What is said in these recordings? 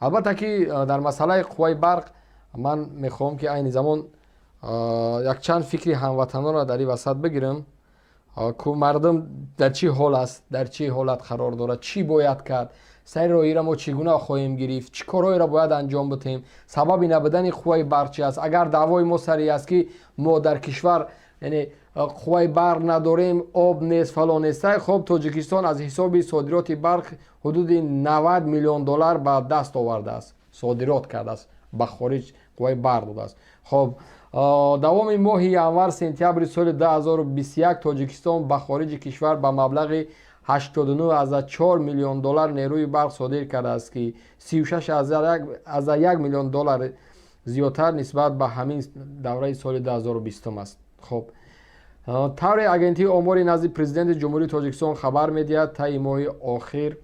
Албатта, ки дар масъалаи қувваи барқ ман мехоҳам, ки айни замон якчанд фикри ҳамватанонро дар ин васат бигирам, ку мардум дар чӣ ҳол аст, дар чӣ ҳолат қарор дорад, чӣ бояд кард, сари роҳиро мо чӣ гуна хоҳем гирифт, чӣ корҳоеро бояд анҷом бидиҳем, сабаби набудани қувваи барқ чи аст. Агар даъвои мо сари аст, ки мо дар кишвар, яъне, қувваи барқ надорем, об нест, фалон нест, хоб, Тоҷикистон аз ҳисоби содироти барқ ҳудуди 90 миллион доллар ба даст овардааст, содирот кардааст, ба хориҷ қувваи барқ додааст. Хоб, давоми моҳи январ сентябри соли 2021 Тоҷикистон ба хориҷи кишвар ба маблағи 89,4 миллион доллар нерӯи барқ содир кардааст, ки 36,1 миллион доллар зиёдтар нисбат ба ҳамин давраи соли 2020 аст. Хоб, тавре Агентии омори назди Президенти Ҷумҳурии Тоҷикистон хабар медиҳад, таи моҳи охир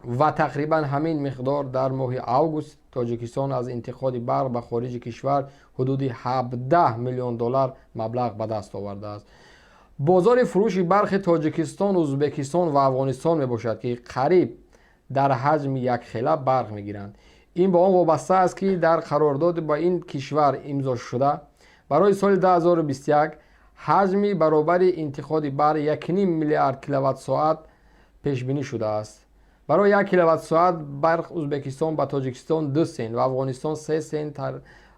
ва тақрибан ҳамин миқдор дар моҳи август Тоҷикистон аз интиқоли барқ ба хориҷи кишвар ҳудуди 17 миллион доллар маблағ ба даст овардааст. Бозори фурӯши барқи Тоҷикистон Ӯзбекистон ва Афғонистон мебошад, ки қариб дар ҳаҷми якхела барқ мегиранд. Ин ба он вобаста аст, ки дар қарордоди ба ин кишвар имзо шуда барои соли 2021 ҳаҷми баробари интиқоли барқ 1,5 миллиард киловатт-соат пешбинӣ шудааст. Барои 1 киловатт-соат барқ Ӯзбекистон ба Тоҷикистон 2 сент ва Афғонистон 3 сент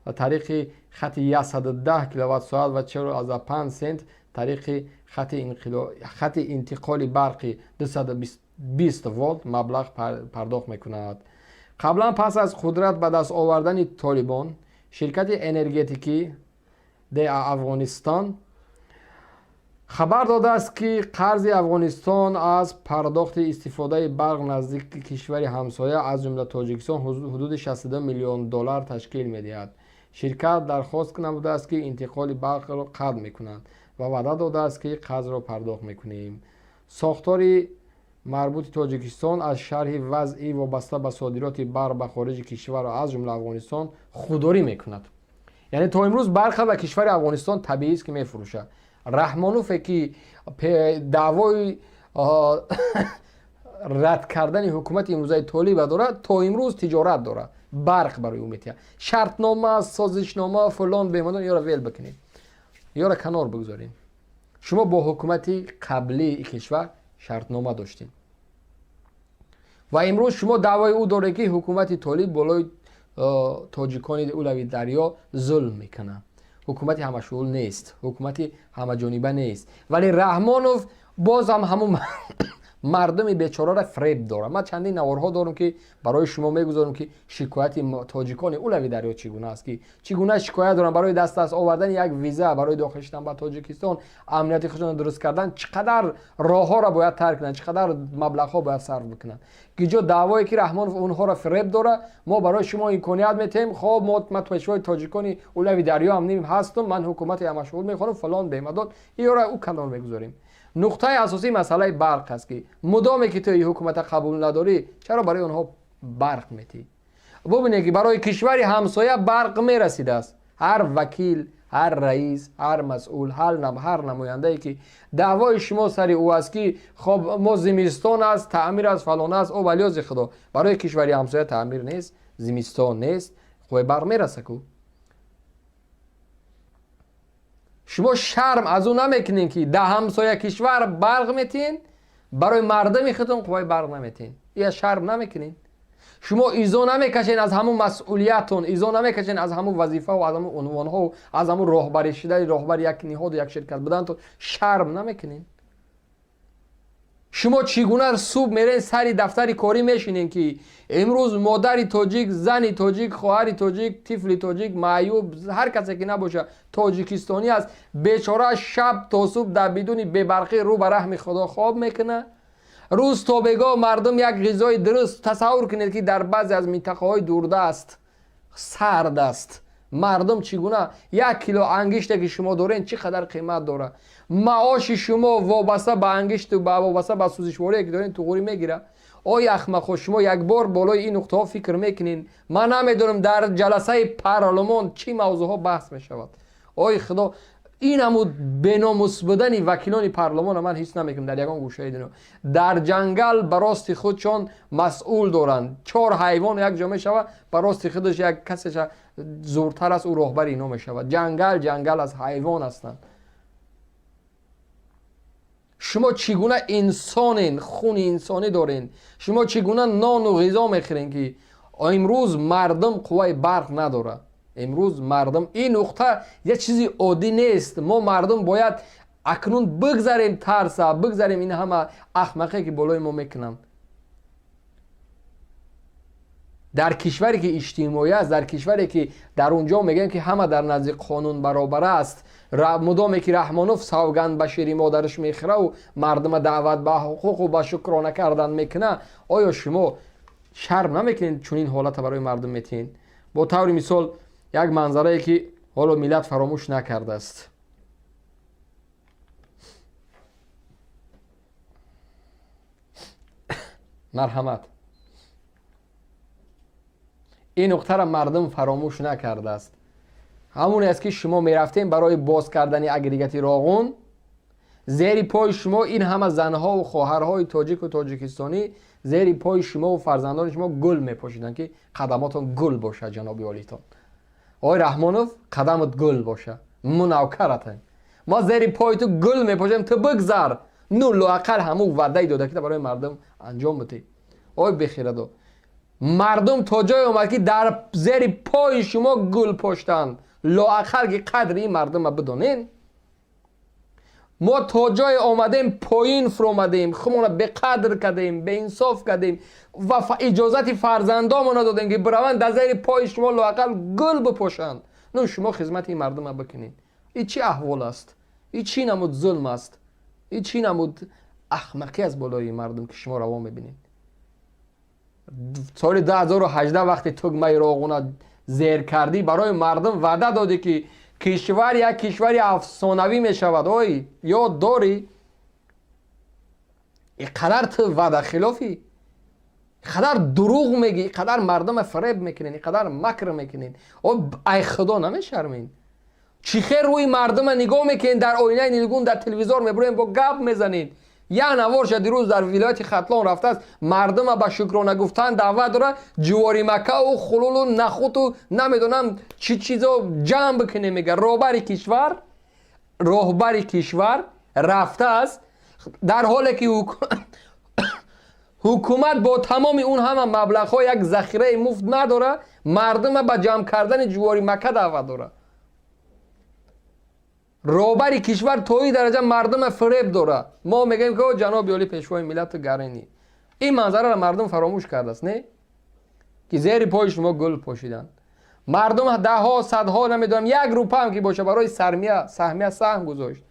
тариқи хати 110 киловатт-соат ва 4,5 сент тариқи хати интиқоли барқи 220 волт маблағ пардохт мекунад. Қаблан, пас аз қудрат ба даст овардани Толибон, ширкати энергетикӣ Афғонистон хабар додааст, ки қарзи Афғонистон аз пардохти истифодаи барқ наздики кишвари ҳамсоя, аз ҷумла Тоҷикистон, ҳудуди 62 миллион доллар ташкил медиҳад. Ширкат дархост намудааст, ки интиқоли барқро қатъ мекунад, ва ваъда додааст, ки қарзро пардохт мекунем. Сохтори марбути Тоҷикистон аз шарҳи вазъи вобаста ба содироти барқ ба хориҷи кишварро, аз ҷумла Афғонистон, худдорӣ мекунад. Яъне то имрӯз барқа ба кишвари Афғонистон табиист, ки мефурӯшад. Раҳмонове, ки даъвои рад кардани ҳукумати имрӯзаи Толиба дорад, то имрӯз тиҷорат дорад, барқ барои ӯ метиҳад. Шартнома, созишнома, фулон бемонон, ёро вел бикунед, ёро канор бигузорем. Шумо бо ҳукумати қаблии кишвар шартнома доштем ва имрӯз шумо даъвои ӯ доред, ки ҳукумати Толиб болои тоҷикони улави дарё зулм мекунад, ҳукумати ҳамашумул нест, ҳукумати ҳамаҷониба нест. Вале Раҳмонов боз ҳам ҳамун мардуми бечораро фреб дорад. Ман чандин наворҳо дорам, ки барои шумо мегузорам, ки шикояти тоҷикони улави дарё чӣ гуна аст, ки чӣ гуна шикоят дорам барои дастраст овардани як виза барои дохил шудан ба Тоҷикистон, амнияти худшонро дуруст кардан, чӣ қадар роҳҳоро бояд тарк кунанд, чӣ қадар маблағҳо бояд сарф бикунанд. Ки ҷо даъвое, ки Раҳмонов онҳоро фреб дорад: мо барои шумо имконият метиҳем. Хоб, ман пешвои тоҷикони улави дарё ҳам ним ҳастум, ман ҳукумати ҳамашумул мехоҳам, фалон бемадон. Иёра ӯ канор мегузорем. Нуқтаи асосии масъалаи барқ аст, ки мудоме ки ту ин ҳукумата қабул надорӣ, чаро барои онҳо барқ метиҳӣ? Бубинед, ки барои кишвари ҳамсоя барқ мерасидааст. Ҳар вакил, ҳар раис, ҳар масъул, ҳар намояндае, ки даъвои шумо сари ӯ аст, ки хоб, мо зимистон аст, таъмир аст, фалон аст, о валёзи худо, барои кишвари ҳамсоя таъмир нест, зимистон нест, қувваи барқ мераса ку. Шумо шарм аз ӯ намекунед, ки дар ҳамсоя кишвар барқ метиҳен, барои мардуми худтон қувваи барқ наметиҳен? Ия шарм намекунед? Шумо изо намекашед аз ҳамун масъулиятон, изо намекашед аз ҳамун вазифаву аз ҳамун унвонҳо, аз ҳамун роҳбарӣ шудани, роҳбари як ниҳоду як ширкат будантон? Шарм намекунед? Шумо чӣ гуна субҳ мерен, сари дафтари корӣ мешинен, ки имрӯз модари тоҷик, зани тоҷик, хоҳари тоҷик, тифли тоҷик, маъюб, ҳар касе ки набошад, тоҷикистонӣ аст, бечора шаб то субҳ дар бидуни бебарқӣ рӯ ба раҳми Худо хоб мекунад? Рӯз то бегоҳ мардум як ғизои дуруст, тасаввур кунед, ки дар баъзе аз минтақаҳои дурдаст сард аст, мардум чӣ гуна як кило ангиште, ки шумо доред, чӣ қадар қимат дорад? Маоши шумо вобаста ба ангишту вобаста ба сӯзишворие, ки доред, туғурӣ мегирад. Ой ахмақо, шумо як бор болои ин нуқтаҳо фикр мекунед? Ман намедонам, дар ҷаласаи парлумон чӣ мавзӯъҳо баҳс мешавад. Ой худо. Ин ҳаму беномус будани вакилони парлумонро ман ҳис намекунам дар ягон гӯшаи дунё. Дар ҷангал ба рости худшон масъул доранд. Чор ҳайвон як ҷо мешавад, ба рости худаш як касеша зуртар аст, ӯ роҳбари ино мешавад. Ҷангал ҷангал аст, ҳайвон ҳастанд. Шумо чӣ гуна инсонен, хуни инсонӣ дорен? Шумо чӣ гуна нону ғизо мехӯрен, ки имрӯз мардум қувваи барқ надорад? Имрӯз мардум ин нуқта як чизи оддӣ нест. Мо мардум бояд акнун бигзарем тарса, бигзарем ин ҳама ахмақе, ки болои мо мекунанд. Дар кишваре ки иҷтимоӣ аст, дар кишваре ки дар он ҷо мегӯем, ки ҳама дар назди қонун баробар аст, мудоме ки Раҳмонов савганд ба шири модараш мехӯраву мардума даъват ба ҳуқуқу ба шукрона кардан мекуна, оё шумо шарм намекунед, чунин ҳолата барои мардум метиҳед? Бо таври мисол, як манзарае, ки ҳоло миллат фаромӯш накардааст. Марҳамат, ин нуқтаро мардум фаромӯш накардааст. Ҳамоне аст, ки шумо мерафтем барои боз кардани агрегати Роғун, зери пои шумо ин ҳама занҳову хоҳарҳои тоҷику тоҷикистонӣ зери пои шумову фарзандони шумо гул мепошиданд, ки қадамотон гул бошад. Ҷаноби олитон, ой Раҳмонов, қадамат гул боша, мо навкаратем, мо зери пои ту гул мепошем, ту бигзар. Ну лоақал ҳамун ваъдаи додакита барои мардум анҷом бидиҳ. Ой бехирадо, мардум то ҷое омад, ки дар зери пои шумо гул поштанд. Лоақал ки қадри ин мардума бидонен. Мо то ҷое омадем, поин фуромадем, худмона беқадр кардем, беинсоф кардем ва иҷозати фарзандомона додем, ки бираванд дар зери пои шумо лоақал гул бипошанд. Ну шумо хизмати ин мардума бикунед. И чӣ аҳвол аст? И чӣ намуд зулм аст? И чӣ намуд ахмақӣ аст болои мардум, ки шумо раво мебинед? Соли 2018 вақте тугмаи Роғуна зер кардӣ, барои мардум ваъда додӣ, ки кишвар як кишвари афсонавӣ мешавад. Ой, ёд дорӣ? Ин қадар ту ваъдахилофӣ, қадар дурӯғ мегӣ, ин қадар мардума фиреб мекунед, ин қадар макр мекунед. О, ай худо намешармед? Чӣ хел рӯи мардума нигоҳ мекунед дар оинаи нилгун, дар телевизор мебурем, бо гап мезанед? Як наворша дирӯз дар вилояти Хатлон рафтааст, мардума ба шукрона гуфтан даъват дорад, ҷуворимакаву хулулу нахуту намедонам чӣ чизо ҷамъ бикунем, мега. Роҳбари кишвар, роҳбари кишвар рафтааст, дар ҳоле ки ҳукумат бо тамоми он ҳама маблағҳо як захираи муфт надорад, мардума ба ҷамъ кардани ҷуворимака даъват дорад. Роҳбари кишвар то ин дараҷа мардума фиреб дорад. Мо мегӯем, ки ҷаноби олӣ, пешвои миллату гарени. Ин манзараро мардум фаромӯш кардааст, не ки зери пои шумо гул пошиданд мардум даҳҳо, садҳо, намедонам, як рупаам ки боша, барои сармия саҳмия саҳм гузошт.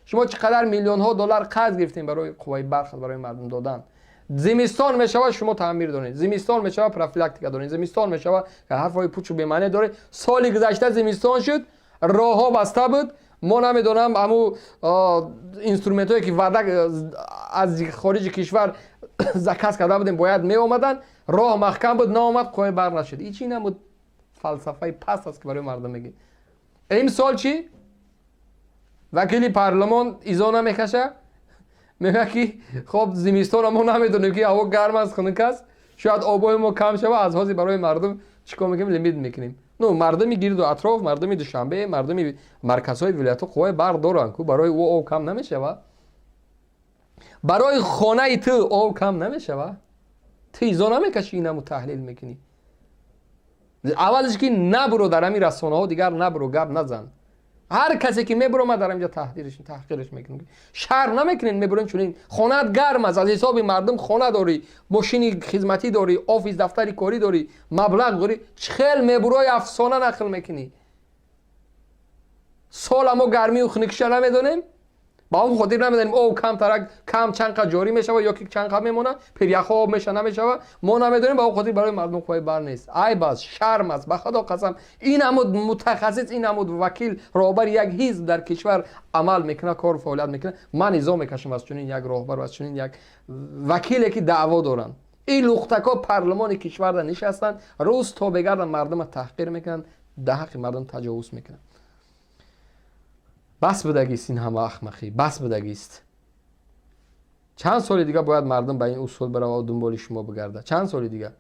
Шумо чӣ қадар миллионҳо доллар қарз гирифтем барои қувваи барқ барои мардум додан? Зимистон мешавад, шумо таъмир доред, зимистон мешавад, профилактика доред, зимистон мешавад, ҳарфҳои пучу бемаъне доред. Соли гузашта зимистон шуд, роҳҳо баста буд. Мо намедонам, ҳаму инструментҳое, ки ваъда аз хориҷи кишвар заказ карда будем, бояд меомаданд, роҳ маҳкам буд, наомад, қувваи барқ нашуд. И чӣ намуд фалсафаи паст аст, ки барои мардум мегӯед? Имсол чӣ? Вакили парлумон изо намекаша, мегӯяд, ки хоб, зимистона мо намедонем, ки ҳаво гарм аст, хунук аст, шояд обои мо кам шава, аз ҳозир барои мардум чӣ кор мекунем? Лимит мекунем. Ну мардуми гирду атроф, мардуми Душанбе, мардуми марказҳои вилоятҳо қувваи барқ доранд ку, барои ӯ об кам намешава? Барои хонаи ту об кам намешава? Ту изо намекашӣ, инаму таҳлил мекунӣ. Аввалш ки набуро дар ҳамин расонаҳо, дигар набуро, гап назан. Ҳар касе ки мебуро, ман дар ҳаминҷа таҳқирш мекунам. Шарм намекунед, мебурем чунин? Хонаат гарм аст, аз ҳисоби мардум хона дорӣ, мошини хизматӣ дорӣ, офис, дафтари корӣ дорӣ, маблағ дорӣ, хел мебурои, афсона нақл мекунӣ. Сола мо гармию хунукиша намедонем, ба он хотир намедонем об камтарак кам чанд қа ҷорӣ мешава ё ки чанд қа мемонад, пиряхҳо об меша, намешава, мо намедонем. Ба он хотир барои мардум қувваи барқ нест. Айб аст, шарм аст, ба худо қасам. Ин ҳамуд мутахассис, ин ҳамуд вакил, роҳбари як ҳизб дар кишвар амал мекунад, кору фаъолият мекунад. Ман изо мекашам аз чунин як роҳбару аз чунин як вакиле, ки даъво доранд. Ин лухтакҳо парлумони кишварда нишастанд, рӯз то бегардан мардума таҳқир мекунанд, дар ҳаққи мардум таҷовуз мекунанд. Бас будагист ин ҳама ахмақӣ, бас будагист. Чанд соли дига бояд мардум ба ин усул биравад, дунболи шумо бигардад? Чанд соли дига?